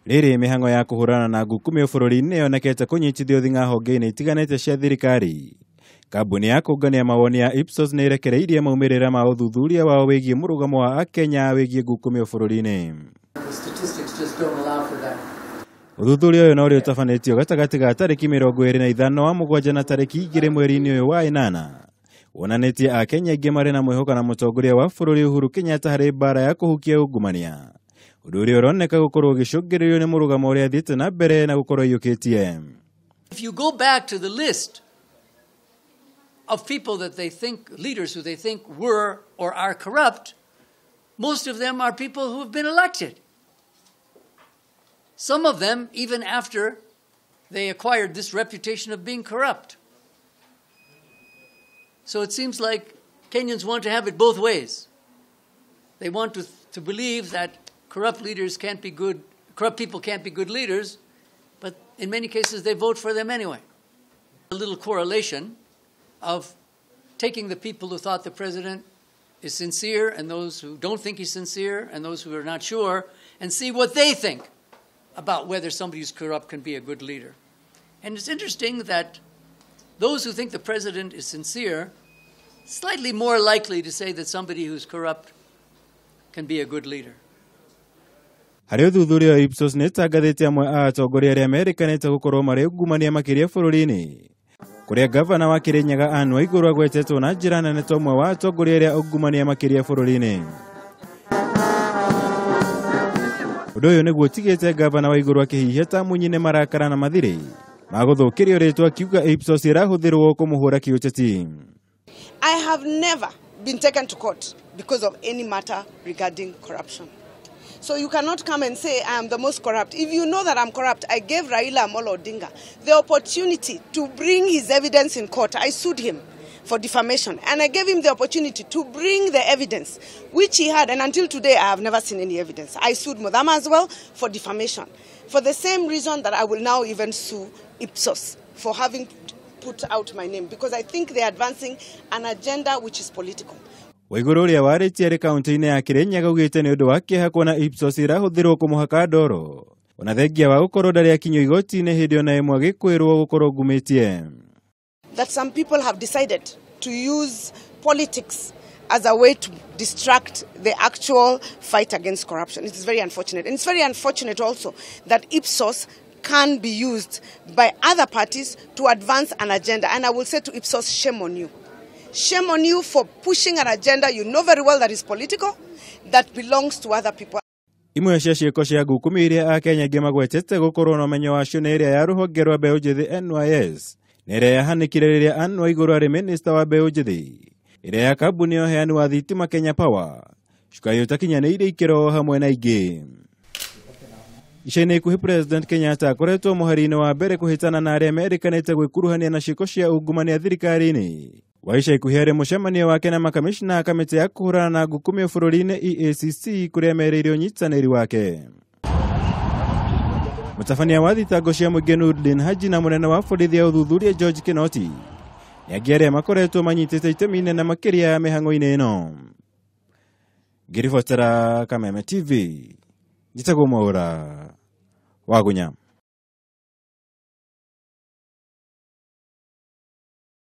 Rĩrĩ mĩhang'o ya kũhũrana na ngukumio bũrũri-inĩ yonekete kũnyitithio thing'a honge-inĩ itiganĩte cia thirikari. Kambuni ya kũngania mawoni ya Ipsos nĩ ĩrekereirie maumĩrĩra ma ũthuthuria wao wĩgiĩ mũrũgamo wa Akenya wĩgiĩ ngukumio bũrũri-inĩ. Ũthuthuria ũyũ no ũrĩa ũtabanĩtio gatagatĩ ga tarĩki 25 wa mũgwanja na tarĩki 2 mweri-inĩ ũyũ wa ĩnana. Wonanĩtie Akenya aingĩ marĩ na mwĩhoko na mũtongoria wa bũrũri Uhuru Kenyatta harĩ mbara ya kũhukia ungumania. Ũndũ ũrĩa ũroneka gũkorwo ũgĩcũngĩrĩrio nĩ mũrũgamo ũrĩa athiĩte na mbere na gũkorwo aiyũkĩtie. If you go back to the list of people that they think, leaders who they think were or are corrupt, most of them are people who have been elected. Some of them even after they acquired this reputation of being corrupt. So it seems like Kenyans want to have it both ways. They want to believe that corrupt leaders can't be good, corrupt people can't be good leaders, but in many cases they vote for them anyway. A little correlation of taking the people who thought the president is sincere and those who don't think he's sincere and those who are not sure, and see what they think about whether somebody who's corrupt can be a good leader. And it's interesting that those who think the president is sincere, slightly more likely to say that somebody who's corrupt can be a good leader. Harĩ ũthuthuria wa Ipsos nĩ ĩtangathĩte amwe a atongoria arĩa merĩkanĩte gũkorwo marĩ ungumania makĩria bũrũri-inĩ. Kũrĩa gavana wa Kirinyaga Anne Waiguru agwetetwo na njĩra nene ta ũmwe wa atongoria arĩa ungumania makĩria bũrũri-inĩ. Ũndũ ũyũ nĩguo ũtigĩte gavana Waiguru akĩhihia ta mũnyine marakara na mathirĩ magũthũkĩrio rĩtwa akiuga Ipsos ĩrahũthĩrwo kũmũhũra kĩũteti. I have never been taken to court because of any matter regarding corruption. So you cannot come and say I am the most corrupt. If you know that I'm corrupt, I gave Raila Amolo Odinga the opportunity to bring his evidence in court. I sued him for defamation and I gave him the opportunity to bring the evidence, which he had, and until today I have never seen any evidence. I sued Muthama as well for defamation, for the same reason that I will now even sue Ipsos for having put out my name, because I think they are advancing an agenda which is political. Waiguru ũrĩa warĩtie arĩ kaunti-inĩ ya Kirinyaga augĩte nĩ ũndũ wa kĩeha kuona Ipsos ĩrahũthĩrwo kũmũhaka ndoro ona thengia wa gũkorwo ndarĩ akinyio igoti-inĩ hĩndĩ ona ĩmwe agĩkwĩrwo gũkorwo ngumĩtie. That some people have decided to use politics as a way to distract the actual fight against corruption. It is very unfortunate. And it's very unfortunate also that Ipsos can be used by other parties to advance an agenda. And I will say to Ipsos, shame on you. Shame on you for pushing an agenda you know very well that is political, that belongs to other people. Imwe cia ciĩko cia ngukumio iria Akenya aingĩ magwetete gũkorwo na ũmenyo wacio nĩ ĩrĩa ya rũhonge rwa mbeũ njĩthĩ NYS, na ĩrĩa yahanĩkire rĩrĩa Anne Waiguru arĩ minista wa mbeũ njĩthĩ, ĩrĩa ya kambuni ya ũheani wa thitima Kenya Power, cukari ũtakinyanĩirie ikĩro hamwe na ingĩ. Ica-inĩ ikuhĩ President Kenyatta akoretwo mũhari-inĩ wa mbere kũhĩtana na arĩa merĩkanĩte gwĩkuruhania na ciĩko cia ungumania thirikari-inĩ. Wa ica ikuhĩ arĩ mũcemanio wake na makamishna a kamĩtĩ ya kũhũrana na ngukumio bũrũri-inĩ EACC kũrĩa merĩire ũnyitanĩri wake. Mũtabania wa thitango cia mũingĩ Nurdin Haji na mũnene wa borithi ya ũthuthuria George Kinoti nĩ angĩ arĩa makoretwo manyitĩte itemi inene makĩria ya mĩhang'o-inĩ ĩno. Ngĩribotera Kameme TV, njĩtagwo Mwaũra Wagunya.